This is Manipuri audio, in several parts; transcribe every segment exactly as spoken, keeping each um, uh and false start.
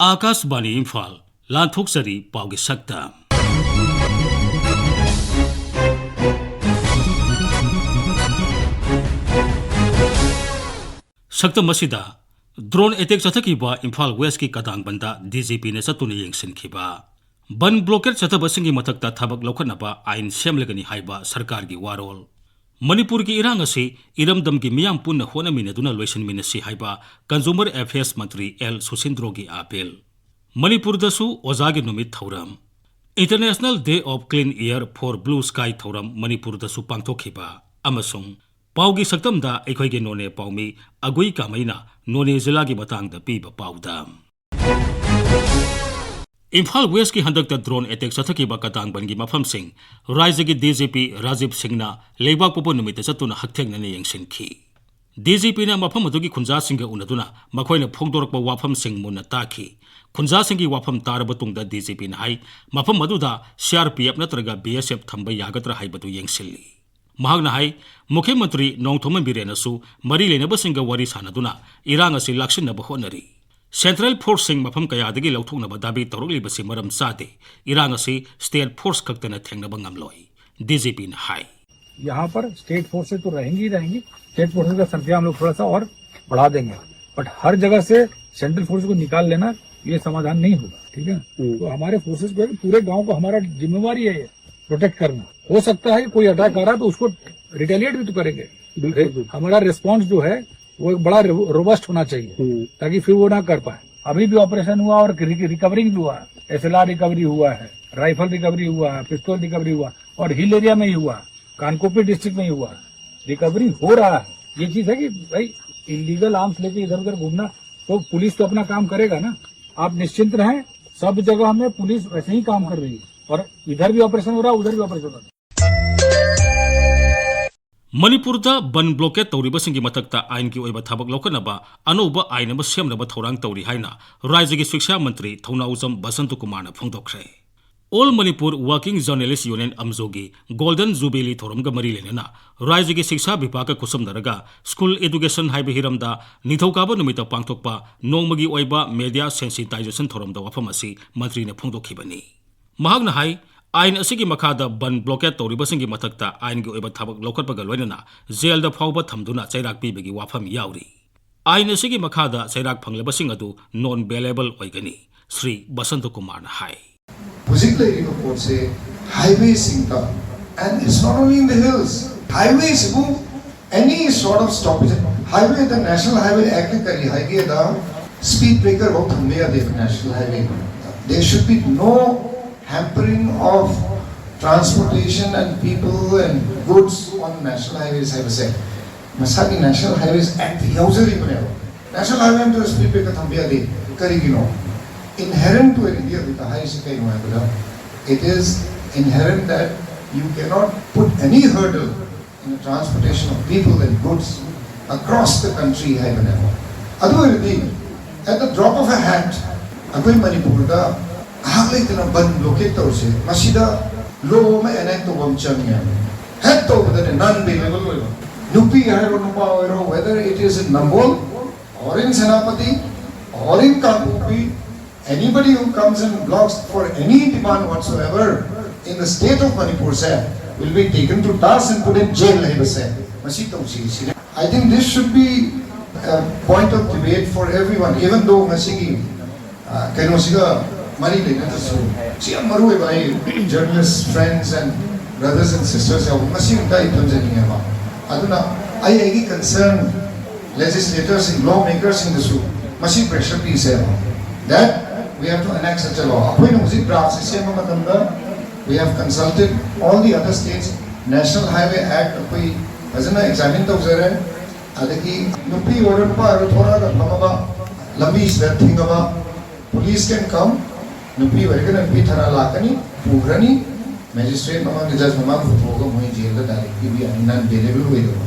ꯑꯥꯀꯥꯁꯕꯥꯅꯤ ꯏꯝꯐꯥꯜ, ꯂꯥꯟꯊꯣꯛꯆꯔꯤ ꯄꯥꯎꯒꯤ ꯁꯛꯇꯝ꯫ ꯁꯛꯇꯝ ꯑꯁꯤꯗ drone attack ꯆꯠꯊꯈꯤꯕ ꯏꯝꯐꯥꯜ ꯋꯦꯁꯀꯤ ꯀꯗꯥꯡꯕꯟꯗ D G Pꯅ ꯆꯠꯇꯨꯅ ꯌꯦꯡꯁꯤꯟꯈꯤꯕ꯫ ꯕꯟ blockade ꯆꯠꯊꯕꯁꯤꯡꯒꯤ ꯃꯊꯛꯇ ꯊꯕꯛ ꯂꯧꯈꯠꯅꯕ ꯑꯥꯏꯟ ꯁꯦꯝꯂꯒꯅꯤ ꯍꯥꯏꯕ ꯁꯔꯀꯥꯔꯒꯤ ꯋꯥꯔꯣꯜ꯫ ꯃꯅꯤꯄꯨꯔꯒꯤ ꯏꯔꯥꯡ ꯑꯁꯤ ꯏꯔꯝꯗꯝꯒꯤ ꯃꯤꯌꯥꯝ ꯄꯨꯟꯅ ꯍꯣꯠꯅꯃꯤꯟꯅꯗꯨꯅ ꯂꯣꯏꯁꯤꯟꯃꯤꯟꯅꯁꯤ ꯍꯥꯏꯕ Consumer Affairs ꯃꯟꯇ꯭ꯔꯤ ꯑꯦꯜ ꯁꯨꯁꯤꯟꯗ꯭ꯔꯣꯒꯤ ꯑꯥꯄꯤꯜ꯫ ꯃꯅꯤꯄꯨꯔꯗꯁꯨ ꯑꯣꯖꯥꯒꯤ ꯅꯨꯃꯤꯠ ꯊꯧꯔꯝ꯫ International Day of Clean Air for Blue Sky ꯊꯧꯔꯝ ꯃꯅꯤꯄꯨꯔꯗꯁꯨ ꯄꯥꯡꯊꯣꯛꯈꯤꯕ ꯑꯃꯁꯨꯡ ꯄꯥꯎꯒꯤ ꯁꯛꯇꯝꯗ ꯑꯩꯈꯣꯏꯒꯤ ꯅꯣꯅꯦ ꯄꯥꯎꯃꯤ ꯑꯒꯨꯏ ꯀꯥꯃꯩꯅ ꯅꯣꯅꯦ ꯖꯤꯂꯥꯒꯤ ꯃꯇꯥꯡꯗ ꯄꯤꯕ ꯄꯥꯎꯗꯝ꯫ ꯏꯝꯐꯥꯜ ꯋꯦꯁꯀꯤ ꯍꯟꯗꯛꯇ drone attack ꯆꯠꯊꯈꯤꯕ ꯀꯇꯥꯡꯕꯟꯒꯤ ꯃꯐꯝꯁꯤꯡ ꯔꯥꯖ꯭ꯌꯒꯤ D G P ꯔꯥꯖꯤꯕ ꯁꯤꯡꯅ ꯂꯩꯕꯥꯛꯄꯣꯛꯄ ꯅꯨꯃꯤꯠꯇ ꯆꯠꯇꯨꯅ ꯍꯛꯊꯦꯡꯅꯅ ꯌꯦꯡꯁꯤꯟꯈꯤ꯫ D G Pꯅ ꯃꯐꯝ ꯑꯗꯨꯒꯤ ꯈꯨꯟꯖꯥꯁꯤꯡꯒ ꯎꯅꯗꯨꯅ ꯃꯈꯣꯏꯅ ꯐꯣꯡꯗꯣꯔꯛꯄ ꯋꯥꯐꯝꯁꯤꯡ ꯃꯨꯟꯅ ꯇꯥꯈꯤ꯫ ꯈꯨꯟꯖꯥꯁꯤꯡꯒꯤ ꯋꯥꯐꯝ ꯇꯥꯔꯕ ꯇꯨꯡꯗ D G Pꯅ ꯍꯥꯏ, ꯃꯐꯝ ꯑꯗꯨꯗ C R P F ꯅꯠꯇ꯭ꯔꯒ B S F ꯊꯝꯕ ꯌꯥꯒꯗ꯭ꯔꯥ ꯍꯥꯏꯕꯗꯨ ꯌꯦꯡꯁꯤꯜꯂꯤ꯫ ꯃꯍꯥꯛꯅ ꯍꯥꯏ, ꯃꯨꯈ꯭ꯌ ꯃꯟꯇ꯭ꯔꯤ ꯅꯣꯡꯊꯣꯝꯕꯝ ꯕꯤꯔꯦꯟꯅꯁꯨ ꯃꯔꯤ ꯂꯩꯅꯕꯁꯤꯡꯒ ꯋꯥꯔꯤ ꯁꯥꯟꯅꯗꯨꯅ ꯏꯔꯥꯡ ꯑꯁꯤ ꯂꯥꯛꯁꯤꯟꯅꯕ ꯍꯣꯠꯅꯔꯤ꯫ Central Forceꯁꯤꯡ ꯃꯐꯝ ꯀꯌꯥꯗꯒꯤ ꯂꯧꯊꯣꯛꯅꯕ ꯗꯥꯕꯤ ꯇꯧꯔꯛꯂꯤꯕꯁꯤ ꯃꯔꯝ ꯆꯥꯗꯦ꯫ ꯏꯔꯥꯡ ꯑꯁꯤ State Force ꯈꯛꯇꯅ ꯊꯦꯡꯅꯕ ꯉꯝꯂꯣꯏ, D G Pꯅ ꯍꯥꯏ꯫ यहाँ पर स्टेट फोर्सेज तो रहेंगी ही रहेंगी। स्टेट फोर्सेज का संख्या हम लोग थोड़ा सा और बढ़ा देंगे, बट हर जगह से सेंट्रल फोर्स को निकाल लेना, ये समाधान नहीं होगा, ठीक है ना? हम्म। तो हमारे फोर्सेज को, पूरे गांव को, हमारा जिम्मेवारी है ये प्रोटेक्ट करना। हो सकता है कि कोई अटैक आ रहा है तो उसको रिटेलिएट भी तो करेंगे। बिल्कुल, बिल्कुल। हमारा रिस्पॉन्स जो है वो एक बड़ा रो-, रोबस्ट होना चाहिए, हम्म। ताकि फिर वो ना कर पाए। अभी भी ऑपरेशन हुआ और रिक-, रिकवरिंग भी हुआ है, S L R रिकवरी हुआ है, राइफल रिकवरी हुआ है, पिस्तौल रिकवरी हुआ, और हिल एरिया में ही हुआ, कानकोपी डिस्ट्रिक्ट में ही हुआ, रिकवरी हो रहा है। ये चीज है कि भाई, इलीगल आर्म्स लेके इधर उधर घूमना, तो पुलिस तो अपना काम करेगा ना। आप निश्चिंत रहें, सब जगह में पुलिस वैसे ही काम कर रही है, और इधर भी ऑपरेशन हो रहा है, उधर भी ऑपरेशन हो रहा है। ꯃꯅꯤꯄꯨꯔꯗ ꯕꯟ blockade ꯇꯧꯔꯤꯕꯁꯤꯡꯒꯤ ꯃꯊꯛꯇ ꯑꯥꯏꯟꯒꯤ ꯑꯣꯏꯕ ꯊꯕꯛ ꯂꯧꯈꯠꯅꯕ ꯑꯅꯧꯕ ꯑꯥꯏꯟ ꯑꯃ ꯁꯦꯝꯅꯕ ꯊꯧꯔꯥꯡ ꯇꯧꯔꯤ ꯍꯥꯏꯅ ꯔꯥꯖ꯭ꯌꯒꯤ ꯁꯤꯛꯁꯥ ꯃꯟꯇ꯭ꯔꯤ ꯊꯧꯅꯥꯎꯖꯝ ꯕꯁꯟꯇ ꯀꯨꯃꯥꯔꯅ ꯐꯣꯡꯗꯣꯛꯈ꯭ꯔꯦ꯫ All Manipur Working Journalist Union, ꯑꯝꯖꯣꯒꯤ Golden Jubilee ꯊꯧꯔꯝꯒ ꯃꯔꯤ ꯂꯩꯅꯅ ꯔꯥꯖ꯭ꯌꯒꯤ ꯁꯤꯛꯁꯥ ꯕꯤꯚꯥꯒꯀ ꯈꯨꯠꯁꯝꯅꯔꯒ ꯁ꯭ꯀꯨꯜ ꯑꯦꯗꯨꯀꯦꯁꯟ ꯍꯥꯏꯕ ꯍꯤꯔꯝꯗ ꯅꯤꯡꯊꯧꯀꯥꯕ ꯅꯨꯃꯤꯠꯇ ꯄꯥꯡꯊꯣꯛꯄ ꯅꯣꯡꯃꯒꯤ ꯑꯣꯏꯕ ꯃꯦꯗꯤꯌꯥ ꯁꯦꯟꯁꯤꯇꯥꯏꯖꯦꯁꯟ ꯊꯧꯔꯝꯗ ꯋꯥꯐꯝ ꯑꯁꯤ ꯃꯟꯇ꯭ꯔꯤꯅ ꯐꯣꯡꯗꯣꯛꯈꯤꯕꯅꯤ꯫ ꯃꯍꯥꯛꯅ ꯍꯥꯏ, ꯑꯥꯏꯟ ꯑꯁꯤꯒꯤ ꯃꯈꯥꯗ ꯕꯟ ꯕ꯭ꯂꯣꯀꯦꯠ ꯇꯧꯔꯤꯕꯁꯤꯡꯒꯤ ꯃꯊꯛꯇ ꯑꯥꯏꯟꯒꯤ ꯑꯣꯏꯕ ꯊꯕꯛ ꯂꯧꯈꯠꯄꯒ ꯂꯣꯏꯅꯅ ꯖꯦꯜꯗ ꯐꯥꯎꯕ ꯊꯝꯗꯨꯅ ꯆꯩꯔꯥꯛ ꯄꯤꯕꯒꯤ ꯋꯥꯐꯝ ꯌꯥꯎꯔꯤ꯫ ꯑꯥꯏꯟ ꯑꯁꯤꯒꯤ ꯃꯈꯥꯗ ꯆꯩꯔꯥꯛ ꯐꯪꯂꯕꯁꯤꯡ ꯑꯗꯨ ꯅꯣꯟ ꯕꯦꯂꯦꯕꯜ ꯑꯣꯏꯒꯅꯤ, ꯁ꯭ꯔꯤ ꯕꯁꯟꯇ ꯀꯨꯃꯥꯔꯅ ꯍꯥꯏ꯫ ꯍꯧꯖꯤꯛ ꯂꯩꯔꯤꯕ ꯄꯣꯠꯁꯦ highwayꯁꯤꯡꯗ, and it's not only in the hills, highwayꯁꯤꯕꯨ any sort of stoppage, highwayꯗ National Highway Actꯅ ꯀꯔꯤ ꯍꯥꯏꯒꯦꯗ, speed breaker ꯐꯥꯎ ꯊꯝꯕ ꯌꯥꯗꯦꯕ National Highway꯫ There should be no hampering of transportation and people and goods on National Highways ꯍꯥꯏꯕꯁꯦ ꯃꯁꯥꯒꯤ National Highways Act ꯌꯥꯎꯖꯔꯤꯕꯅꯦꯕ꯫ National Highway ꯑꯃꯗ speed breaker ꯊꯝꯕ ꯌꯥꯗꯦ꯫ ꯀꯔꯤꯒꯤꯅꯣ? Inherent ꯑꯣꯏꯅ ꯏꯟꯗꯤꯌꯥꯗ ꯍꯥꯏꯔꯤꯁꯤ ꯀꯩꯅꯣ ꯍꯥꯏꯕꯗ, it is inherent that you cannot put any hurdle in the transportation of people and goods across the country ꯍꯥꯏꯕꯅꯦꯕ꯫ ꯑꯗꯨ ꯑꯣꯏꯔꯗꯤ, at the drop of a hat, ꯑꯩꯈꯣꯏ ꯃꯅꯤꯄꯨꯔꯗ ꯉꯥꯏꯍꯥꯛ ꯂꯩꯇꯅ ꯕꯟ ꯕ꯭ꯂꯣꯀꯦꯠ ꯇꯧꯔꯁꯦ, ꯃꯁꯤꯗ ꯂꯣ ꯑꯃ ꯑꯦꯅꯦꯛ ꯇꯧꯕ ꯑꯃ ꯆꯪꯉꯦ꯫ ꯍꯦꯛ ꯇꯧꯕꯗꯅꯦ ꯅꯟ ꯕꯦꯂꯦꯕꯜ ꯑꯣꯏꯕ꯫ ꯅꯨꯄꯤ ꯍꯥꯏꯔꯣ, ꯅꯨꯄꯥ ꯑꯣꯏꯔꯣ, whether it is in Nambol or in Senapati or in Kangpokpi, anybody who comes and blocks for any demand whatsoever in the state of Manipur say will be taken to task and put in jail ꯍꯥꯏꯕꯁꯦ ꯃꯁꯤ ꯇꯧꯁꯤ ꯁꯤꯅꯦ꯫ I think this should be a point of debate for everyone, even though ꯉꯁꯤꯒꯤ, ꯑ, ꯀꯩꯅꯣꯁꯤꯒ ꯃꯔꯤ ꯂꯩꯅꯗ꯭ꯔꯁꯨ, ꯁꯤ ꯌꯥꯝ ꯃꯔꯨ ꯑꯣꯏꯕ, ꯑꯩ journalist friends and brothers and sisters ꯌꯥꯎꯕ, ꯃꯁꯤ ꯑꯝꯇ ꯑꯩ ꯊꯝꯖꯅꯤꯡꯉꯦꯕ꯫ ꯑꯗꯨꯅ ꯑꯩ ꯑꯩꯒꯤ concern legislatorsꯁꯤꯡ, lawmakersꯁꯤꯡꯗꯁꯨ ꯃꯁꯤ pressure ꯄꯤꯁꯦꯕ, that we have to enact such a law꯫ ꯑꯩꯈꯣꯏꯅ ꯍꯧꯖꯤꯛ draftꯁꯦ ꯁꯦꯝꯕ ꯃꯇꯝꯗ we have consulted all the other states, National Highway Act ꯑꯩꯈꯣꯏ ꯐꯖꯅ examine ꯇꯧꯖꯔꯦ꯫ ꯑꯗꯒꯤ ꯅꯨꯄꯤ ꯑꯣꯏꯔꯣ ꯅꯨꯄꯥ ꯑꯣꯏꯔꯣ ꯊꯣꯔꯛꯑꯒ ꯐꯝꯃꯒ ꯂꯝꯕꯤꯁꯤꯗ ꯊꯤꯡꯉꯕ, police can come, ꯅꯨꯄꯤ ꯑꯣꯏꯔꯒꯅ ꯅꯨꯄꯤ ꯊꯥꯔ ꯂꯥꯛꯀꯅꯤ, ꯄꯨꯈ꯭ꯔꯅꯤ, magistrate ꯃꯃꯥꯡꯗ, judge ꯃꯃꯥꯡꯗ ꯄꯨꯊꯣꯛꯑꯒ ꯃꯣꯏ jailꯗ direct ꯄꯤꯕ ꯌꯥꯅꯤ, non bailable ꯑꯣꯏꯗꯕ꯫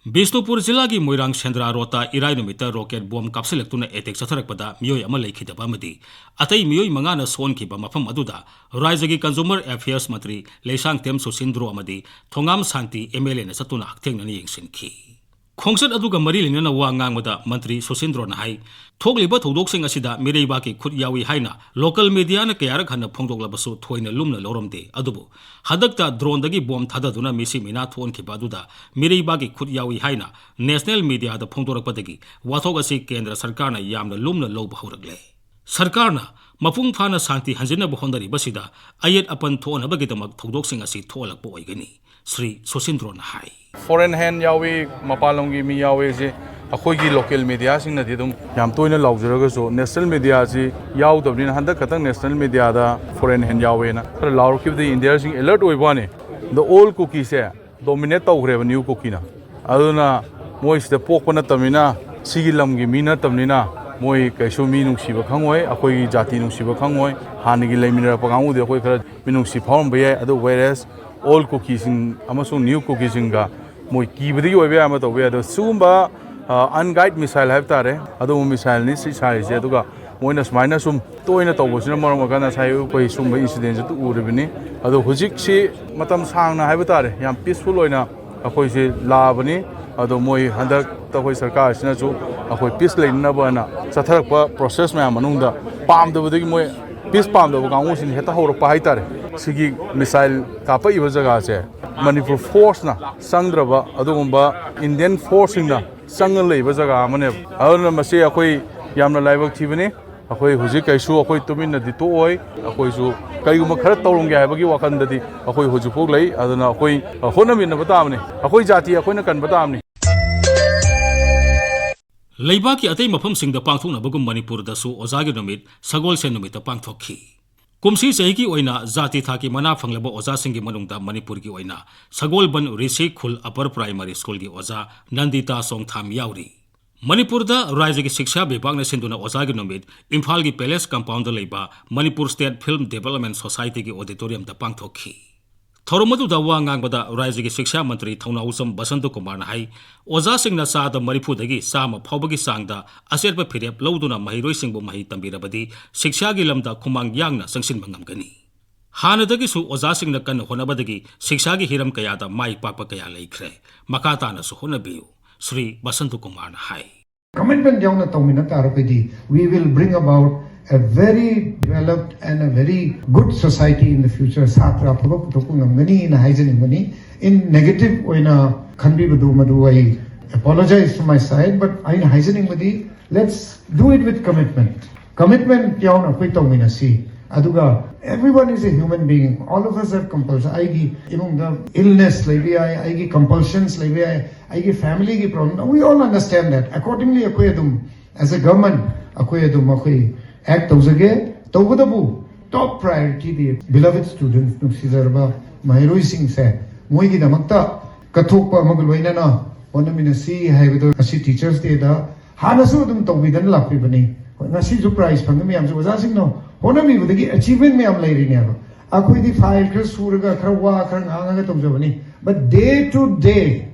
ꯕꯤꯁꯅꯨꯄꯨꯔ ꯖꯤꯂꯥꯒꯤ ꯃꯣꯏꯔꯥꯡ ꯁꯦꯟꯗ꯭ꯔꯥ ꯔꯣꯗꯇ ꯏꯔꯥꯏ ꯅꯨꯃꯤꯠꯇ ꯔꯣꯀꯦꯠ ꯕꯣꯝ ꯀꯥꯞꯁꯤꯜꯂꯛꯇꯨꯅ ꯑꯦꯇꯦꯛ ꯆꯠꯊꯔꯛꯄꯗ ꯃꯤꯑꯣꯏ ꯑꯃ ꯂꯩꯈꯤꯗꯕ ꯑꯃꯗꯤ ꯑꯇꯩ ꯃꯤꯑꯣꯏ ꯃꯉꯥꯅ ꯁꯣꯛꯍꯟꯈꯤꯕ ꯃꯐꯝ ꯑꯗꯨꯗ ꯔꯥꯖ꯭ꯌꯒꯤ ꯀꯟꯖꯨꯃꯔ ꯑꯦꯐꯤꯌꯔꯁ ꯃꯟꯇ꯭ꯔꯤ ꯂꯩꯁꯥꯡꯊꯦꯝ ꯁꯨꯁꯤꯟꯗ꯭ꯔꯣ ꯑꯃꯗꯤ ꯊꯣꯉꯥꯝ ꯁꯥꯟꯇꯤ ꯑꯦꯝ ꯑꯦꯜ ꯑꯦꯅ ꯆꯠꯇꯨꯅ ꯍꯛꯊꯦꯡꯅꯅ ꯌꯦꯡꯁꯤꯟꯈꯤ꯫ ꯈꯣꯡꯆꯠ ꯑꯗꯨꯒ ꯃꯔꯤ ꯂꯩꯅꯅ ꯋꯥ ꯉꯥꯡꯕꯗ ꯃꯟꯇ꯭ꯔꯤ ꯁꯨꯁꯤꯟꯗ꯭ꯔꯣꯅ ꯍꯥꯏ, ꯊꯣꯛꯂꯤꯕ ꯊꯧꯗꯣꯛꯁꯤꯡ ꯑꯁꯤꯗ ꯃꯤꯔꯩꯕꯥꯛꯀꯤ ꯈꯨꯠ ꯌꯥꯎꯏ ꯍꯥꯏꯅ ꯂꯣꯀꯦꯜ ꯃꯤꯗꯤꯌꯥꯅ ꯀꯌꯥꯔꯛ ꯍꯟꯅ ꯐꯣꯡꯗꯣꯛꯂꯕꯁꯨ ꯊꯣꯏꯅ ꯂꯨꯝꯅ ꯂꯧꯔꯝꯗꯦ꯫ ꯑꯗꯨꯕꯨ ꯍꯟꯗꯛꯇ ꯗ꯭ꯔꯣꯟꯗꯒꯤ ꯕꯣꯝ ꯊꯥꯗꯗꯨꯅ ꯃꯤꯁꯤ ꯃꯤꯅꯥ ꯊꯣꯛꯍꯟꯈꯤꯕ ꯑꯗꯨꯗ ꯃꯤꯔꯩꯕꯥꯛꯀꯤ ꯈꯨꯠ ꯌꯥꯎꯏ ꯍꯥꯏꯅ ꯅꯦꯁꯅꯦꯜ ꯃꯤꯗꯤꯌꯥꯗ ꯐꯣꯡꯗꯣꯔꯛꯄꯗꯒꯤ ꯋꯥꯊꯣꯛ ꯑꯁꯤ ꯀꯦꯟꯗ꯭ꯔ ꯁꯔꯀꯥꯔꯅ ꯌꯥꯝꯅ ꯂꯨꯝꯅ ꯂꯧꯕ ꯍꯧꯔꯛꯂꯦ꯫ ꯁꯔꯀꯥꯔꯅ ꯃꯄꯨꯡ ꯐꯥꯅ ꯁꯥꯟꯇꯤ ꯍꯟꯖꯤꯟꯅꯕ ꯍꯣꯠꯅꯔꯤꯕꯁꯤꯗ ꯑꯌꯦꯠ ꯑꯄꯟ ꯊꯣꯛꯍꯟꯅꯕꯒꯤꯗꯃꯛ ꯊꯧꯗꯣꯛꯁꯤꯡ ꯑꯁꯤ ꯊꯣꯛꯍꯜꯂꯛꯄ ꯑꯣꯏꯒꯅꯤ, ꯁ꯭ꯔꯤ ꯁꯨꯁꯤꯟꯗ꯭ꯔꯣꯅ ꯍꯥꯏ꯫ Foreign hand ꯌꯥꯎꯏ, ꯃꯄꯥꯟ ꯂꯝꯒꯤ ꯃꯤ ꯌꯥꯎꯏ ꯍꯥꯏꯁꯦ ꯑꯩꯈꯣꯏꯒꯤ ꯂꯣꯀꯦꯜ ꯃꯤꯗꯤꯌꯥꯁꯤꯡꯅꯗꯤ ꯑꯗꯨꯝ ꯌꯥꯝ ꯇꯣꯏꯅ ꯂꯥꯎꯖꯔꯒꯁꯨ ꯅꯦꯁꯅꯦꯜ ꯃꯤꯗꯤꯌꯥꯁꯤ ꯌꯥꯎꯗꯕꯅꯤꯅ, ꯍꯟꯗꯛ ꯈꯛꯇꯪ ꯅꯦꯁꯅꯦꯜ ꯃꯤꯗꯤꯌꯥꯗ foreign hand ꯌꯥꯎꯋꯦꯅ ꯈꯔ ꯂꯥꯎꯔꯛꯈꯤꯕꯗꯒꯤ ꯏꯟꯗꯤꯌꯥꯁꯤꯡ ꯑꯦꯂꯔꯠ ꯑꯣꯏꯕ ꯋꯥꯅꯤ꯫ The old ꯀꯨꯀꯤꯁꯦ ꯗꯣꯃꯤꯅꯦꯠ ꯇꯧꯈ꯭ꯔꯦꯕ ꯅ꯭ꯌꯨ ꯀꯨꯀꯤꯅ꯫ ꯑꯗꯨꯅ ꯃꯣꯏꯁꯤꯗ ꯄꯣꯛꯄ ꯅꯠꯇꯕꯅꯤꯅ, ꯁꯤꯒꯤ ꯂꯝꯒꯤ ꯃꯤ ꯅꯠꯇꯕꯅꯤꯅ, ꯃꯣꯏ ꯀꯩꯁꯨ ꯃꯤ ꯅꯨꯡꯁꯤꯕ ꯈꯪꯉꯣꯏ, ꯑꯩꯈꯣꯏꯒꯤ ꯖꯥꯇꯤ ꯅꯨꯡꯁꯤꯕ ꯈꯪꯉꯣꯏ꯫ ꯍꯥꯟꯅꯒꯤ ꯂꯩꯃꯤꯟꯅꯔꯛꯄ ꯀꯥꯡꯕꯨꯗꯤ ꯑꯩꯈꯣꯏ ꯈꯔ ꯃꯤꯅꯨꯡꯁꯤ ꯐꯥꯎꯔꯝꯕ ꯌꯥꯏ꯫ ꯑꯗꯨ whereas old ꯀꯨꯀꯤꯁꯤꯡ ꯑꯃꯁꯨꯡ ꯅ꯭ꯌꯨ ꯀꯨꯀꯤꯁꯤꯡꯒ ꯃꯣꯏ ꯀꯤꯕꯗꯒꯤ ꯑꯣꯏꯕ ꯌꯥꯏ, ꯑꯃ ꯇꯧꯕ ꯌꯥꯏ꯫ ꯑꯗꯣ ꯁꯤꯒꯨꯝꯕ ꯑꯟꯒꯥꯏꯗ ꯃꯤꯁꯥꯏꯜ ꯍꯥꯏꯕ ꯇꯥꯔꯦ, ꯑꯗꯨꯒꯨꯝꯕ ꯃꯤꯁꯥꯏꯜꯅꯤ ꯁꯤ ꯁꯥꯔꯤꯁꯦ꯫ ꯑꯗꯨꯒ ꯃꯣꯏꯅ ꯁꯨꯃꯥꯏꯅ ꯁꯨꯝ ꯇꯣꯏꯅ ꯇꯧꯕꯁꯤꯅ ꯃꯔꯝ ꯑꯣꯏꯔꯀꯥꯟꯗ ꯉꯁꯥꯏ ꯑꯩꯈꯣꯏ ꯁꯨꯝꯕ ꯏꯟꯁꯤꯗꯦꯟꯁꯦ ꯎꯔꯤꯕꯅꯤ꯫ ꯑꯗꯣ ꯍꯧꯖꯤꯛꯁꯤ ꯃꯇꯝ ꯁꯥꯡꯅ ꯍꯥꯏꯕ ꯇꯥꯔꯦ, ꯌꯥꯝ ꯄꯤꯁꯐꯨꯜ ꯑꯣꯏꯅ ꯑꯩꯈꯣꯏꯁꯦ ꯂꯥꯛꯑꯕꯅꯤ꯫ ꯑꯗꯣ ꯃꯣꯏ ꯍꯟꯗꯛꯇ ꯑꯩꯈꯣꯏ ꯁꯔꯀꯥꯔꯁꯤꯅꯁꯨ ꯑꯩꯈꯣꯏ ꯄꯤꯁ ꯂꯩꯅꯅꯕꯅ ꯆꯠꯊꯔꯛꯄ ꯄ꯭ꯔꯣꯁꯦꯁ ꯃꯌꯥꯝ ꯃꯅꯨꯡꯗ ꯄꯥꯝꯗꯕꯗꯒꯤ ꯃꯣꯏ ꯄꯤꯁ ꯄꯥꯝꯗꯕ ꯀꯥꯡꯕꯨꯁꯤꯡ ꯍꯦꯛꯇ ꯍꯧꯔꯛꯄ ꯍꯥꯏꯇꯥꯔꯦ꯫ ꯁꯤꯒꯤ ꯃꯤꯁꯥꯏꯜ ꯀꯥꯞꯄꯛꯏꯕ ꯖꯒꯥꯁꯦ ꯃꯅꯤꯄꯨꯔ ꯐꯣꯔꯁꯅ ꯆꯪꯗ꯭ꯔꯕ ꯑꯗꯨꯒꯨꯝꯕ ꯏꯟꯗꯤꯌꯟ ꯐꯣꯔꯁꯁꯤꯡꯅ ꯆꯪꯉ ꯂꯩꯕ ꯖꯒꯥ ꯑꯃꯅꯦꯕ꯫ ꯑꯗꯨꯅ ꯃꯁꯤ ꯑꯩꯈꯣꯏ ꯌꯥꯝꯅ ꯂꯥꯏꯕꯛ ꯊꯤꯕꯅꯤ꯫ ꯑꯩꯈꯣꯏ ꯍꯧꯖꯤꯛ ꯀꯩꯁꯨ ꯑꯩꯈꯣꯏ ꯇꯨꯃꯤꯟꯅꯗꯤ ꯇꯣꯛꯑꯣꯏ꯫ ꯑꯩꯈꯣꯏꯁꯨ ꯀꯔꯤꯒꯨꯝꯕ ꯈꯔ ꯇꯧꯔꯝꯒꯦ ꯍꯥꯏꯕꯒꯤ ꯋꯥꯈꯜꯗꯗꯤ ꯑꯩꯈꯣꯏ ꯍꯧꯖꯤꯛꯐꯥꯎ ꯂꯩ꯫ ꯑꯗꯨꯅ ꯑꯩꯈꯣꯏ ꯍꯣꯠꯅꯃꯤꯟꯅꯕ ꯇꯥꯕꯅꯤ꯫ ꯑꯩꯈꯣꯏ ꯖꯥꯇꯤ ꯑꯩꯈꯣꯏꯅ ꯀꯟꯕ ꯇꯥꯕꯅꯤ꯫ ꯂꯩꯕꯥꯛꯀꯤ ꯑꯇꯩ ꯃꯐꯝꯁꯤꯡꯗ ꯄꯥꯡꯊꯣꯛꯅꯕꯒꯨꯝ ꯃꯅꯤꯄꯨꯔꯗꯁꯨ ꯑꯣꯖꯥꯒꯤ ꯅꯨꯃꯤꯠ ꯁꯒꯣꯜꯁꯦꯟ ꯅꯨꯃꯤꯠꯇ ꯄꯥꯡꯊꯣꯛꯈꯤ꯫ ꯀꯨꯝꯁꯤ ꯆꯍꯤꯒꯤ ꯑꯣꯏꯅ ꯖꯥꯇꯤ ꯊꯥꯛꯀꯤ ꯃꯅꯥ ꯐꯪꯂꯕ ꯑꯣꯖꯥꯁꯤꯡꯒꯤ ꯃꯅꯨꯡꯗ ꯃꯅꯤꯄꯨꯔꯒꯤ ꯑꯣꯏꯅ ꯁꯒꯣꯜꯕꯟ ꯔꯤꯁꯤ ꯈꯨꯜ ꯑꯄꯔ ꯄ꯭ꯔꯥꯏꯃꯥꯔꯤ ꯁ꯭ꯀꯨꯜꯒꯤ ꯑꯣꯖꯥ ꯅꯟꯗꯤꯇꯥ ꯆꯣꯡꯊꯥꯝ ꯌꯥꯎꯔꯤ꯫ ꯃꯅꯤꯄꯨꯔꯗ ꯔꯥꯖ꯭ꯌꯒꯤ ꯁꯤꯛꯁꯥ ꯕꯤꯚꯥꯒꯅ ꯁꯤꯟꯗꯨꯅ ꯑꯣꯖꯥꯒꯤ ꯅꯨꯃꯤꯠ ꯏꯝꯐꯥꯜꯒꯤ ꯄꯦꯂꯦꯁ ꯀꯝꯄꯥꯎꯟꯗ ꯂꯩꯕ ꯃꯅꯤꯄꯨꯔ ꯁ꯭ꯇꯦꯠ ꯐꯤꯜꯝ ꯗꯤꯚꯦꯂꯞꯃꯦꯟ ꯁꯣꯁꯥꯏꯇꯤꯒꯤ ꯑꯣꯗꯤꯇꯣꯔꯤꯌꯝꯗ ꯄꯥꯡꯊꯣꯛꯈꯤ꯫ ꯊꯧꯔꯝ ꯑꯗꯨꯗ ꯋꯥ ꯉꯥꯡꯕꯗ ꯔꯥꯖ꯭ꯌꯒꯤ ꯁꯤꯛꯁꯥ ꯃꯟꯇ꯭ꯔꯤ ꯊꯧꯅꯥꯎꯖꯝ ꯕꯁꯟꯇ ꯀꯨꯃꯥꯔꯅ ꯍꯥꯏ, ꯑꯣꯖꯥꯁꯤꯡꯅ ꯆꯥꯗ ꯃꯔꯤꯐꯨꯗꯒꯤ ꯆꯥꯝꯃ ꯐꯥꯎꯕꯒꯤ ꯆꯥꯡꯗ ꯑꯆꯦꯠꯄ ꯐꯤꯔꯦꯞ ꯂꯧꯗꯨꯅ ꯃꯍꯩꯔꯣꯏꯁꯤꯡꯕꯨ ꯃꯍꯩ ꯇꯝꯕꯤꯔꯕꯗꯤ ꯁꯤꯛꯁꯥꯒꯤ ꯂꯝꯗ ꯈꯨꯃꯥꯡ ꯌꯥꯡꯅ ꯆꯪꯁꯤꯟꯕ ꯉꯝꯒꯅꯤ꯫ ꯍꯥꯟꯅꯗꯒꯤꯁꯨ ꯑꯣꯖꯥꯁꯤꯡꯅ ꯀꯟꯅ ꯍꯣꯠꯅꯕꯗꯒꯤ ꯁꯤꯛꯁꯥꯒꯤ ꯍꯤꯔꯝ ꯀꯌꯥꯗ ꯃꯥꯏ ꯄꯥꯛꯄ ꯀꯌꯥ ꯂꯩꯈ꯭ꯔꯦ꯫ ꯃꯈꯥ ꯇꯥꯅꯁꯨ ꯍꯣꯠꯅꯕꯤꯌꯨ꯫ ꯁ꯭ꯔꯤ ꯕꯁꯟꯇ ꯀꯨꯃꯥꯔꯅ ꯍꯥꯏ꯫ Commitment ꯌꯥꯎꯅ ꯇꯧꯃꯤꯟꯅ ꯇꯥꯔꯒꯗꯤ, we will bring about a very developed and a very good society in the future. ꯁꯥꯇ꯭ꯔ ꯑꯐꯕ ꯄꯨꯊꯣꯛꯄ ꯉꯝꯒꯅꯤꯅ ꯍꯥꯏꯖꯅꯤꯡꯕꯅꯤ꯫ In negative ꯑꯣꯏꯅ ꯈꯟꯕꯤꯕꯗꯨ, ꯃꯗꯨ ꯑꯩ apologize from my side, but ꯑꯩꯅ ꯍꯥꯏꯖꯅꯤꯡꯕꯗꯤ, let's do it with commitment. Commitment ꯌꯥꯎꯅ ꯑꯩꯈꯣꯏ ꯇꯧꯃꯤꯟꯅꯁꯤ꯫ ꯑꯗꯨꯒ everyone is a human being, all of us have compulsion. ꯑꯩꯒꯤ ꯏꯃꯨꯡꯗ illness ꯂꯩꯕ ꯌꯥꯏ, ꯑꯩꯒꯤ compulsions ꯂꯩꯕ ꯌꯥꯏ, ꯑꯩꯒꯤ family ꯒꯤ problem, we all understand that. Accordingly ꯑꯩꯈꯣꯏ ꯑꯗꯨꯝ, as a government, ꯑꯩꯈꯣꯏ ꯑꯗꯨꯝ ꯑꯩꯈꯣꯏ act ꯇꯧꯖꯒꯦ꯫ ꯇꯧꯕꯇꯕꯨ top priority ꯗꯤ beloved students, ꯅꯨꯡꯁꯤꯖꯔꯕ ꯃꯍꯩꯔꯣꯏꯁꯤꯡꯁꯦ, ꯃꯣꯏꯒꯤꯗꯃꯛꯇ ꯀꯠꯊꯣꯛꯄ ꯑꯃꯒ ꯂꯣꯏꯅꯅ ꯍꯣꯠꯅꯃꯤꯟꯅꯁꯤ ꯍꯥꯏꯕꯗꯣ ꯉꯁꯤ Teachers Day ꯗ ꯍꯥꯟꯅꯁꯨ ꯑꯗꯨꯝ ꯇꯧꯕꯤꯗꯅ ꯂꯥꯛꯄꯤꯕꯅꯤ꯫ ꯍꯣꯏ, ꯉꯁꯤꯁꯨ prize ꯐꯪꯉꯤ ꯃꯌꯥꯝꯁꯦ ꯑꯣꯖꯥꯁꯤꯡꯅ ꯍꯣꯠꯅꯕꯤꯕꯗꯒꯤ achievement ꯃꯌꯥꯝ ꯂꯩꯔꯤꯅꯦꯕ꯫ ꯑꯩꯈꯣꯏꯗꯤ file ꯈꯔ ꯁꯨꯔꯒ, ꯈꯔ ꯋꯥ, ꯈꯔ ꯉꯥꯡꯉꯒ ꯇꯧꯖꯕꯅꯤ, but day to day,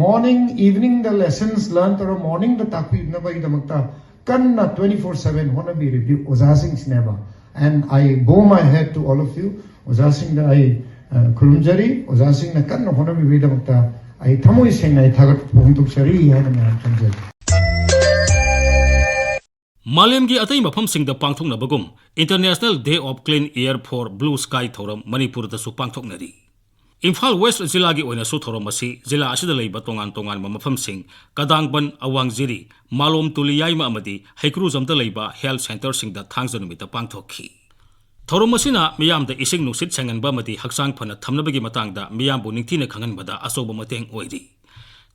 morning, evening the lessons learn ꯇꯧꯔ, morning ꯗ ꯇꯥꯛꯄꯤꯅꯕꯒꯤꯗꯃꯛꯇ ꯀꯟꯅ twenty four seven ꯍꯣꯠꯅꯕꯤꯔꯤꯕꯗꯤ ꯑꯣꯖꯥꯁꯤꯡꯁꯤꯅꯦꯕ꯫ And I bow my head to all of you. ꯑꯣꯖꯥꯁꯤꯡꯗ ꯑꯩ, ꯑ, ꯈꯨꯔꯨꯝꯖꯔꯤ꯫ ꯑꯣꯖꯥꯁꯤꯡꯅ ꯀꯟꯅ ꯍꯣꯠꯅꯕꯤꯕꯒꯤꯗꯃꯛꯇ ꯑꯩ ꯊꯃꯣꯏ ꯁꯦꯡꯅ ꯑꯩ ꯊꯥꯒꯠꯄ ꯐꯣꯡꯗꯣꯛꯆꯔꯤ ꯍꯥꯏꯅ ꯃꯌꯥꯝ ꯊꯝꯖꯒꯦ꯫ ꯃꯥꯂꯦꯝꯒꯤ ꯑꯇꯩ ꯃꯐꯝꯁꯤꯡꯗ ꯄꯥꯡꯊꯣꯛꯅꯕꯒꯨꯝ, International Day of Clean Air for Blue Sky ꯊꯧꯔꯝ ꯃꯅꯤꯄꯨꯔꯗꯁꯨ ꯄꯥꯡꯊꯣꯛꯅꯔꯤ꯫ ꯏꯝꯐꯥꯜ ꯋꯦꯁ꯭ꯠ ꯖꯤꯂꯥꯒꯤ ꯑꯣꯏꯅꯁꯨ ꯊꯧꯔꯝ ꯑꯁꯤ ꯖꯤꯂꯥ ꯑꯁꯤꯗ ꯂꯩꯕ ꯇꯣꯉꯥꯟ ꯇꯣꯉꯥꯟꯕ ꯃꯐꯝꯁꯤꯡ, ꯀꯗꯥꯡꯕꯟ, ꯑꯋꯥꯡꯖꯤꯔꯤ, ꯃꯥꯂꯣꯝ ꯇꯨꯂꯤꯌꯥꯏꯃ ꯑꯃꯗꯤ ꯍꯩꯀ꯭ꯔꯨꯖꯝꯗ ꯂꯩꯕ health centre ꯁꯤꯡꯗ ꯊꯥꯡꯖ ꯅꯨꯃꯤꯠꯇ ꯄꯥꯡꯊꯣꯛꯈꯤ꯫ ꯊꯧꯔꯝ ꯑꯁꯤꯅ ꯃꯤꯌꯥꯝꯗ ꯏꯁꯤꯡ ꯅꯨꯡꯁꯤꯠ ꯁꯦꯡꯍꯟꯕ ꯑꯃꯗꯤ ꯍꯛꯆꯥꯡ ꯐꯅ ꯊꯝꯅꯕꯒꯤ ꯃꯇꯥꯡꯗ ꯃꯤꯌꯥꯝꯕꯨ ꯅꯤꯡꯊꯤꯅ ꯈꯪꯍꯟꯕꯗ ꯑꯆꯧꯕ ꯃꯇꯦꯡ ꯑꯣꯏꯔꯤ꯫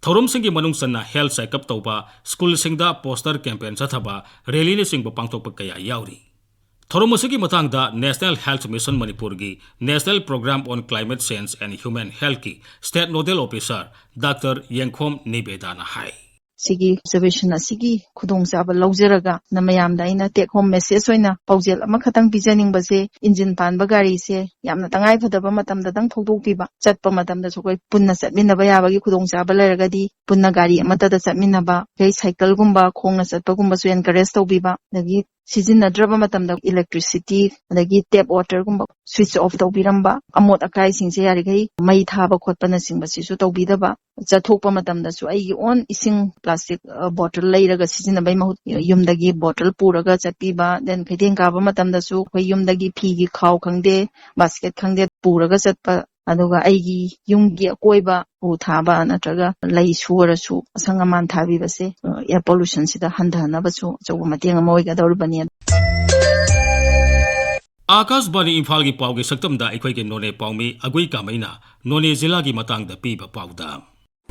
ꯊꯧꯔꯝꯁꯤꯡꯒꯤ ꯃꯅꯨꯡ ꯆꯟꯅ health checkup ꯇꯧꯕ, ꯁ꯭ꯀꯨꯜꯁꯤꯡꯗ poster campaign ꯆꯠꯊꯕ, rally ꯅꯆꯤꯡꯕ ꯄꯥꯡꯊꯣꯛꯄ ꯀꯌꯥ ꯌꯥꯎꯔꯤ꯫ ꯊꯧꯔꯝ ꯑꯁꯤꯒꯤ ꯃꯇꯥꯡꯗ National Health Mission ꯃꯅꯤꯄꯨꯔꯒꯤ National Programme on Climate Change and Human Health ꯀꯤ state nodal officer ꯗꯥꯛꯇꯔ ꯌꯦꯡꯈꯣꯝ ꯅꯤꯕꯦꯗꯥꯅ ꯍꯥꯏ꯫ ꯁꯤꯒꯤ observation ꯑꯁꯤꯒꯤ ꯈꯨꯗꯣꯡꯆꯥꯕ ꯂꯧꯖꯔꯒ ꯅ ꯃꯌꯥꯝꯗ ꯑꯩꯅ take home message ꯑꯣꯏꯅ ꯄꯥꯎꯖꯦꯜ ꯑꯃꯈꯛꯇꯪ ꯄꯤꯖꯅꯤꯡꯕꯁꯦ, ꯏꯟꯖꯤꯟ ꯄꯥꯟꯕ ꯒꯥꯔꯤꯁꯦ ꯌꯥꯝꯅ ꯇꯉꯥꯏ ꯐꯗꯕ ꯃꯇꯝꯗꯗꯪ ꯊꯧꯗꯣꯛꯄꯤꯕ, ꯆꯠꯄ ꯃꯇꯝꯗꯁꯨ ꯑꯩꯈꯣꯏ ꯄꯨꯟꯅ ꯆꯠꯃꯤꯟꯅꯕ ꯌꯥꯕꯒꯤ ꯈꯨꯗꯣꯡꯆꯥꯕ ꯂꯩꯔꯒꯗꯤ ꯄꯨꯟꯅ ꯒꯥꯔꯤ ꯑꯃꯠꯇꯗ ꯆꯠꯃꯤꯟꯅꯕ, ꯑꯗꯩ ꯁꯥꯏꯀꯜꯒꯨꯝꯕ ꯈꯣꯡꯅ ꯆꯠꯄꯒꯨꯝꯕꯁꯨ encourage ꯇꯧꯕꯤꯕ, ꯑꯗꯒꯤ ꯁꯤꯖꯤꯟꯅꯗ꯭ꯔꯕ ꯃꯇꯝꯗ electricity, ꯑꯗꯒꯤ tap waterꯒꯨꯝꯕ switch off ꯇꯧꯕꯤꯔꯝꯕ, ꯑꯃꯣꯠ ꯑꯀꯥꯏꯁꯤꯡꯁꯦ ꯌꯥꯔꯤꯈꯩ ꯃꯩ ꯊꯥꯕ ꯈꯣꯠꯄꯅꯆꯤꯡꯕꯁꯤꯁꯨ ꯇꯧꯕꯤꯗꯕ, ꯆꯠꯊꯣꯛꯄ ꯃꯇꯝꯗꯁꯨ ꯑꯩꯒꯤ own ꯏꯁꯤꯡ plastic bottle ꯂꯩꯔꯒ ꯁꯤꯖꯤꯟꯅꯕꯩ ꯃꯍꯨꯠ ꯌꯨꯝꯗꯒꯤ bottle ꯄꯨꯔꯒ ꯆꯠꯄꯤꯕ, then ꯀꯩꯊꯦꯜ ꯀꯥꯕ ꯃꯇꯝꯗꯁꯨ ꯑꯩꯈꯣꯏ ꯌꯨꯝꯗꯒꯤ ꯐꯤꯒꯤ ꯈꯥꯎ ꯈꯪꯗꯦ, basket ꯈꯪꯗꯦ ꯄꯨꯔꯒ ꯆꯠꯄ, ꯑꯗꯨꯒ ꯑꯩꯒꯤ ꯌꯨꯝꯒꯤ ꯑꯀꯣꯏꯕ ꯎ ꯊꯥꯕ ꯅꯠꯇ꯭ꯔꯒ ꯂꯩ ꯁꯨꯔꯁꯨ ꯑꯁꯪ ꯑꯃꯥꯟ ꯊꯥꯕꯤꯕꯁꯦ, ꯑ, air pollutionꯁꯤꯗ ꯍꯟꯊꯅꯕꯁꯨ ꯑꯆꯧꯕ ꯃꯇꯦꯡ ꯑꯃ ꯑꯣꯏꯒꯗꯧꯔꯤꯕꯅꯤ꯫ ꯑꯥꯀꯥꯁꯕꯥꯅꯤ ꯏꯝꯐꯥꯜꯒꯤ ꯄꯥꯎꯒꯤ ꯁꯛꯇꯝꯗ ꯑꯩꯈꯣꯏꯒꯤ ꯅꯣꯅꯦ ꯄꯥꯎꯃꯤ ꯑꯒꯨꯏ ꯀꯥꯃꯩꯅ ꯅꯣꯅꯦ ꯖꯤꯂꯥꯒꯤ ꯃꯇꯥꯡꯗ ꯄꯤꯕ ꯄꯥꯎꯗ꯫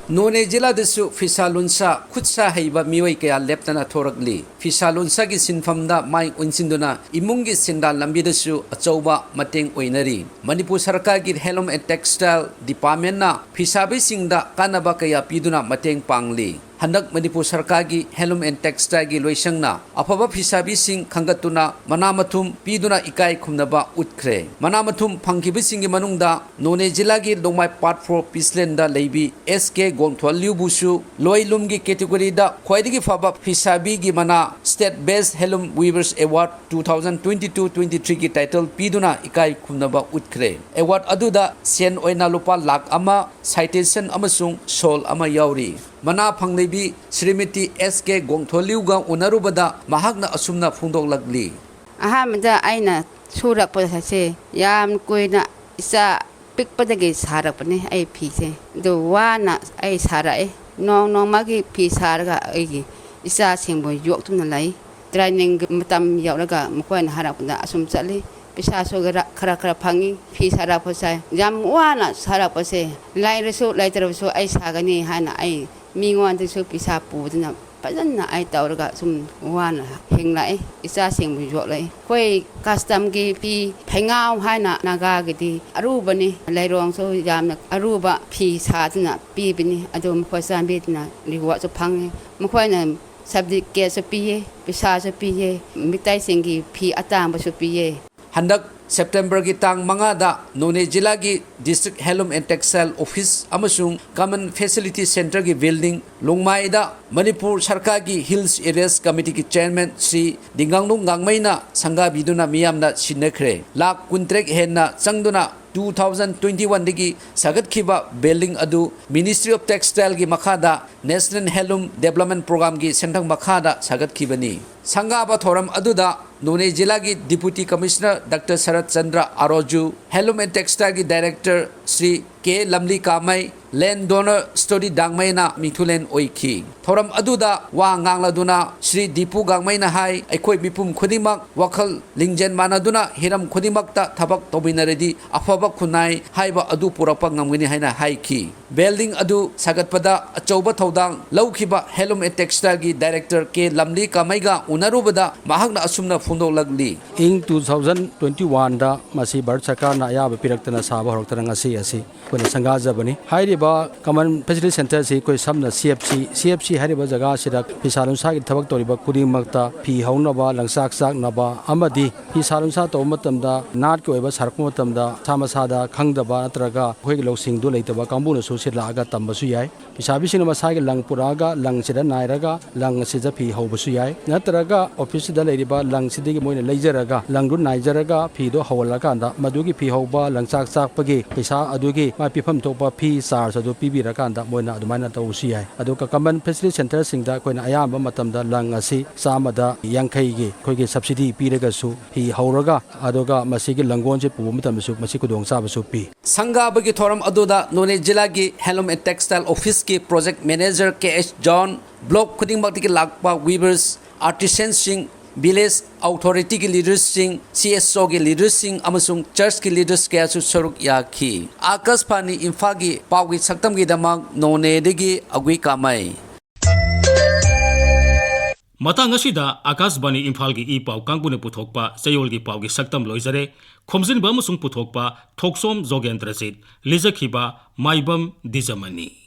ꯅꯣꯅꯦ ꯖꯤꯂꯥꯗꯁꯨ ꯐꯤꯁꯥ ꯂꯣꯟꯁꯥ, ꯈꯨꯠꯁꯥ ꯍꯩꯕ ꯃꯤꯑꯣꯏ ꯀꯌꯥ ꯂꯦꯞꯇꯅ ꯊꯣꯔꯛꯂꯤ꯫ ꯐꯤꯁꯥ ꯂꯣꯟꯁꯥꯒꯤ ꯁꯤꯟꯐꯝꯗ ꯃꯥꯏ ꯑꯣꯟꯁꯤꯟꯗꯨꯅ ꯏꯃꯨꯡꯒꯤ ꯁꯦꯟꯗꯥꯟ ꯂꯝꯕꯤꯗꯁꯨ ꯑꯆꯧꯕ ꯃꯇꯦꯡ ꯑꯣꯏꯅꯔꯤ꯫ ꯃꯅꯤꯄꯨꯔ ꯁꯔꯀꯥꯔꯒꯤ Handloom and Textile Departmentꯅ ꯐꯤꯁꯥꯕꯤꯁꯤꯡꯗ ꯀꯥꯟꯅꯕ ꯀꯌꯥ ꯄꯤꯗꯨꯅ ꯃꯇꯦꯡ ꯄꯥꯡꯂꯤ꯫ ꯍꯟꯗꯛ ꯃꯅꯤꯄꯨꯔ ꯁꯔꯀꯥꯔꯒꯤ Handloom and Textileꯒꯤ ꯂꯣꯏꯁꯪꯅ ꯑꯐꯕ ꯐꯤꯁꯥꯕꯤꯁꯤꯡ ꯈꯟꯒꯠꯇꯨꯅ ꯃꯅꯥ ꯃꯊꯨꯝ ꯄꯤꯗꯨꯅ ꯏꯀꯥꯏ ꯈꯨꯝꯅꯕ ꯎꯠꯈ꯭ꯔꯦ꯫ ꯃꯅꯥ ꯃꯊꯨꯝ ꯐꯪꯈꯤꯕꯁꯤꯡꯒꯤ ꯃꯅꯨꯡꯗ ꯅꯣꯅꯦ ꯖꯤꯂꯥꯒꯤ ꯂꯣꯡꯃꯥꯏ Part four ꯄꯤꯁꯂꯦꯟꯗ ꯂꯩꯕꯤ ꯑꯦꯁ ꯀꯦ ꯒꯣꯡꯊꯣꯟꯂꯤꯎꯕꯨꯁꯨ ꯂꯣꯏꯂꯨꯝꯒꯤ categoryꯗ ꯈ꯭ꯋꯥꯏꯗꯒꯤ ꯐꯕ ꯐꯤꯁꯥꯕꯤꯒꯤ ꯃꯅꯥ State Best Handloom Weavers Award two thousand twenty-two twenty-threeꯒꯤ title ꯄꯤꯗꯨꯅ ꯏꯀꯥꯏ ꯈꯨꯝꯅꯕ ꯎꯠꯈ꯭ꯔꯦ꯫ Award ꯑꯗꯨꯗ ꯁꯦꯟ ꯑꯣꯏꯅ ꯂꯨꯄꯥ ꯂꯥꯈ ꯑꯃ, citation ꯑꯃꯁꯨꯡ shawl ꯑꯃ ꯌꯥꯎꯔꯤ꯫ ꯃꯅꯥ ꯐꯪꯂꯤꯕꯤ ꯁ꯭ꯔꯤꯃꯇꯤ ꯑꯦꯁ ꯀꯦ ꯒꯣꯡꯊꯣꯂꯤꯎꯒ ꯎꯅꯔꯨꯕꯗ ꯃꯍꯥꯛꯅ ꯑꯁꯨꯝꯅ ꯐꯣꯡꯗꯣꯛꯂꯛꯂꯤ꯫ ꯑꯍꯥꯟꯕꯗ ꯑꯩꯅ ꯁꯨꯔꯛꯄꯁꯦ ꯌꯥꯝ ꯀꯨꯏꯅ ꯏꯆꯥ ꯄꯤꯛꯄꯗꯒꯤ ꯁꯥꯔꯛꯄꯅꯤ ꯑꯩ ꯐꯤꯁꯦ꯫ ꯑꯗꯨ ꯋꯥꯅ ꯑꯩ ꯁꯥꯔꯛꯑꯦ꯫ ꯅꯣꯡ ꯅꯣꯡꯃꯒꯤ ꯐꯤ ꯁꯥꯔꯒ ꯑꯩꯒꯤ ꯏꯆꯥꯁꯤꯡꯕꯨ ꯌꯣꯛꯇꯨꯅ ꯂꯩ꯫ Trainingꯒꯤ ꯃꯇꯝ ꯌꯧꯔꯒ ꯃꯈꯣꯏꯅ ꯍꯥꯏꯔꯛꯄꯗ ꯑꯁꯨꯝ ꯆꯠꯂꯤ꯫ ꯄꯩꯁꯥꯁꯨ ꯈꯔ, ꯈꯔ ꯈꯔ ꯐꯪꯉꯤ꯫ ꯐꯤ ꯁꯥꯔꯛꯄꯁꯦ ꯌꯥꯝ ꯋꯥꯅ ꯁꯥꯔꯛꯄꯁꯦ, ꯂꯩꯔꯁꯨ ꯂꯩꯇ꯭ꯔꯕꯁꯨ ꯑꯩ ꯁꯥꯒꯅꯤ ꯍꯥꯏꯅ ꯑꯩ ꯃꯤꯉꯣꯟꯗꯁꯨ ꯄꯩꯁꯥ ꯄꯨꯗꯅ ꯐꯖꯅ ꯑꯩ ꯇꯧꯔꯒ ꯁꯨꯝ ꯋꯥꯅ ꯍꯤꯡꯂꯛꯏ, ꯏꯆꯥꯁꯤꯡꯕꯨ ꯌꯣꯛꯂꯛꯏ꯫ ꯑꯩꯈꯣꯏ ꯀꯁꯇꯝꯒꯤ ꯐꯤ ꯐꯩꯉꯥꯎ ꯍꯥꯏꯅ ꯅꯥꯒꯥꯒꯤꯗꯤ ꯑꯔꯨꯕꯅꯤ, ꯂꯩꯔꯣꯡꯁꯨ ꯌꯥꯝꯅ ꯑꯔꯨꯕ ꯐꯤ ꯁꯥꯗꯨꯅ ꯄꯤꯕꯅꯤ꯫ ꯑꯗꯨ ꯃꯈꯣꯏ ꯆꯥꯟꯕꯤꯗꯨꯅ ꯔꯤꯋꯥꯔꯗꯁꯨ ꯐꯪꯉꯤ꯫ ꯃꯈꯣꯏꯅ ꯁꯥꯔꯇꯤꯐꯤꯀꯦꯠꯁꯨ ꯄꯤꯌꯦ, ꯄꯩꯁꯥꯁꯨ ꯄꯤꯌꯦ, ꯃꯤꯇꯩꯁꯤꯡꯒꯤ ꯐꯤ ꯑꯇꯥꯡꯕꯁꯨ ꯄꯤꯌꯦ꯫ ꯍꯟꯗꯛ ꯁꯦꯞꯇꯦꯝꯕꯔꯒꯤ ꯇꯥꯡ ꯃꯉꯥꯗ ꯅꯣꯅꯦ ꯖꯤꯂꯥꯒꯤ District Handloom and Textile Office ꯑꯃꯁꯨꯡ Common Facility Centreꯒꯤ building ꯂꯣꯡꯃꯥꯏꯗ ꯃꯅꯤꯄꯨꯔ ꯁꯔꯀꯥꯔꯒꯤ Hills Areas Committeeꯒꯤ chairman ꯁ꯭ꯔꯤ ꯗꯤꯡꯒꯥꯡꯂꯨꯡ ꯒꯥꯡꯃꯩꯅ ꯁꯪꯒꯥꯕꯤꯗꯨꯅ ꯃꯤꯌꯥꯝꯅ ꯁꯤꯟꯅꯈ꯭ꯔꯦ꯫ ꯂꯥꯈ ꯀꯨꯟꯇꯔꯦꯠ ꯍꯦꯟꯅ ꯆꯪꯗꯨꯅ two thousand twenty-oneꯗꯒꯤ ꯁꯥꯒꯠꯈꯤꯕ building ꯑꯗꯨ Ministry of Textileꯒꯤ ꯃꯈꯥꯗ National Handloom Development Programꯒꯤ ꯁꯦꯟꯊꯪ ꯃꯈꯥꯗ ꯁꯥꯒꯠꯈꯤꯕꯅꯤ꯫ ꯁꯪꯒꯥꯕ ꯊꯧꯔꯝ ꯑꯗꯨꯗ ꯅꯣꯅꯦ ꯖꯤꯂꯥꯒꯤ Deputy Commissioner doctor Sarat Chandra Aroju, Handloom and Textileꯒꯤ director Shri K Lamli Kamei, land donor story ꯗꯥꯡꯃꯩꯅ ꯃꯤꯊꯨꯂꯦꯟ ꯑꯣꯏꯈꯤ꯫ ꯊꯧꯔꯝ ꯑꯗꯨꯗ ꯋꯥ ꯉꯥꯡꯂꯗꯨꯅ ꯁ꯭ꯔꯤ ꯗꯤꯄꯨ ꯒꯥꯡꯃꯩꯅ ꯍꯥꯏ, ꯑꯩꯈꯣꯏ ꯃꯤꯄꯨꯝ ꯈꯨꯗꯤꯡꯃꯛ ꯋꯥꯈꯜ ꯂꯤꯡꯖꯦꯜ ꯃꯥꯟꯅꯗꯨꯅ ꯍꯤꯔꯝ ꯈꯨꯗꯤꯡꯃꯛꯇ ꯊꯕꯛ ꯇꯧꯃꯤꯟꯅꯔꯗꯤ ꯑꯐꯕ ꯈꯨꯟꯅꯥꯏ ꯍꯥꯏꯕ ꯑꯗꯨ ꯄꯨꯔꯛꯄ ꯉꯝꯒꯅꯤ ꯍꯥꯏꯅ ꯍꯥꯏꯈꯤ꯫ Building ꯑꯗꯨ ꯁꯥꯒꯠꯄꯗ ꯑꯆꯧꯕ ꯊꯧꯗꯥꯡ ꯂꯧꯈꯤꯕ Handloom and Textileꯒꯤ director ꯀꯦ ꯂꯝꯂꯤ ꯀꯥꯃꯩꯒ ꯎꯅꯔꯨꯕꯗ ꯃꯍꯥꯛꯅ ꯑꯁꯨꯝꯅ ꯐꯣꯡꯗꯣꯛꯂꯛꯂꯤ꯫ ꯏꯪ two thousand twenty-oneꯗ ꯃꯁꯤ ꯚꯥꯔꯠ ꯁꯔꯀꯥꯔꯅ ꯑꯌꯥꯕ ꯄꯤꯔꯛꯇꯅ ꯁꯥꯕ ꯍꯧꯔꯛꯇꯅ ꯉꯁꯤ ꯑꯁꯤ ꯑꯩꯈꯣꯏꯅ ꯁꯪꯒꯥꯖꯕꯅꯤ꯫ ꯍꯥꯏꯔꯤꯕ Common Facility Centreꯁꯤ ꯑꯩꯈꯣꯏ ꯁꯝꯅ C F C, C F C ꯍꯥꯏꯔꯤꯕ ꯖꯒꯥ ꯑꯁꯤꯗ ꯐꯤꯁꯥ ꯂꯣꯟꯁꯥꯒꯤ ꯊꯕꯛ ꯇꯧꯔꯤꯕ ꯈꯨꯗꯤꯡꯃꯛꯇ ꯐꯤ ꯍꯧꯅꯕ, ꯂꯪꯆꯥꯛ ꯆꯥꯛꯅꯕ ꯑꯃꯗꯤ ꯐꯤꯁꯥ ꯂꯣꯟꯁꯥ ꯇꯧꯕ ꯃꯇꯝꯗ ꯅꯥꯠꯀꯤ ꯑꯣꯏꯕ ꯁꯥꯔꯛꯄ ꯃꯇꯝꯗ ꯃꯁꯥ ꯃꯁꯥꯗ ꯈꯪꯗꯕ ꯅꯠꯇ꯭ꯔꯒ ꯑꯩꯈꯣꯏꯒꯤ ꯂꯧꯁꯤꯡꯗꯨ ꯂꯩꯇꯕ ꯀꯥꯡꯕꯨꯅꯁꯨ ꯁꯤ ꯂꯥꯛꯑꯒ ꯇꯝꯕꯁꯨ ꯌꯥꯏ꯫ ꯐꯤꯁꯥꯕꯤꯁꯤꯡꯅ ꯃꯁꯥꯒꯤ ꯂꯪ ꯄꯨꯔꯛꯑꯒ ꯂꯪꯁꯤꯗ ꯅꯥꯏꯔꯒ ꯂꯪ ꯑꯁꯤꯗ ꯐꯤ ꯍꯧꯕꯁꯨ ꯌꯥꯏ, ꯅꯠꯇ꯭ꯔꯒ officeꯁꯤꯗ ꯂꯩꯔꯤꯕ ꯂꯪꯁꯤꯗꯒꯤ ꯃꯣꯏꯅ ꯂꯩꯖꯔꯒ ꯂꯪꯗꯨ ꯅꯥꯏꯖꯔꯒ ꯐꯤꯗꯣ ꯍꯧꯍꯜꯂꯀꯥꯟꯗ ꯃꯗꯨꯒꯤ ꯐꯤ ꯍꯧꯕ ꯂꯪꯆꯥꯛ ꯆꯥꯛꯄꯒꯤ ꯄꯩꯁꯥ ꯑꯗꯨꯒꯤ ꯃꯥꯏ ꯄꯤꯐꯝ ꯊꯣꯛꯄ fee charge ꯑꯗꯨ ꯄꯤꯕꯤꯔꯀꯥꯟꯗ ꯃꯣꯏꯅ ꯑꯗꯨꯃꯥꯏꯅ ꯇꯧꯕꯁꯨ ꯌꯥꯏ꯫ ꯑꯗꯨꯒ Common Facility Centreꯁꯤꯡꯗ ꯑꯩꯈꯣꯏꯅ ꯑꯌꯥꯝꯕ ꯃꯇꯝꯗ ꯂꯪ ꯑꯁꯤ ꯆꯥꯝꯃꯗ ꯌꯥꯡꯈꯩꯒꯤ ꯑꯩꯈꯣꯏꯒꯤ subsidy ꯄꯤꯔꯒꯁꯨ ꯐꯤ ꯍꯧꯔꯒ ꯑꯗꯨꯒ ꯃꯁꯤꯒꯤ ꯂꯪꯒꯣꯜꯁꯦ ꯄꯨꯕ ꯃꯇꯝꯗꯁꯨ ꯃꯁꯤ ꯈꯨꯗꯣꯡꯆꯥꯕꯁꯨ ꯄꯤ꯫ ꯁꯪꯒꯥꯕꯒꯤ ꯊꯧꯔꯝ ꯑꯗꯨꯗ ꯅꯣꯅꯦ ꯖꯤꯂꯥꯒꯤ Handloom and Textile Officeꯀꯤ project manager K S John, block ꯈꯨꯗꯤꯡꯃꯛꯇꯒꯤ ꯂꯥꯛꯄ weavers, artisanꯁꯤꯡ, village authorityꯒꯤ leadersꯁꯤꯡ, C S Oꯒꯤ leadersꯁꯤꯡ ꯑꯃꯁꯨꯡ churchꯀꯤ leaders ꯀꯌꯥꯁꯨ ꯁꯔꯨꯛ ꯌꯥꯈꯤ꯫ ꯑꯥꯀꯥꯁꯕꯥꯅꯤ ꯏꯝꯐꯥꯜꯒꯤ ꯄꯥꯎꯒꯤ ꯁꯛꯇꯝꯒꯤꯗꯃꯛ ꯅꯣꯅꯦꯗꯒꯤ ꯑꯒꯨꯏ ꯀꯥꯃꯩ꯫ ꯃꯇꯥꯡ ꯑꯁꯤꯗ ꯑꯀꯥꯁꯕꯥꯅꯤ ꯏꯝꯐꯥꯜꯒꯤ ꯏ ꯄꯥꯎ ꯀꯥꯡꯕꯨꯅ ꯄꯨꯊꯣꯛꯄ ꯆꯌꯣꯜꯒꯤ ꯄꯥꯎꯒꯤ ꯁꯛꯇꯝ ꯂꯣꯏꯖꯔꯦ꯫ ꯈꯣꯝꯖꯤꯟꯕ ꯑꯃꯁꯨꯡ ꯄꯨꯊꯣꯛꯄ ꯊꯣꯛꯆꯣꯝ ꯖꯣꯒꯦꯟꯗ꯭ꯔꯖꯤꯠ, ꯂꯤꯖꯈꯤꯕ ꯃꯥꯏꯕꯝ ꯗꯤꯖꯃꯅꯤ꯫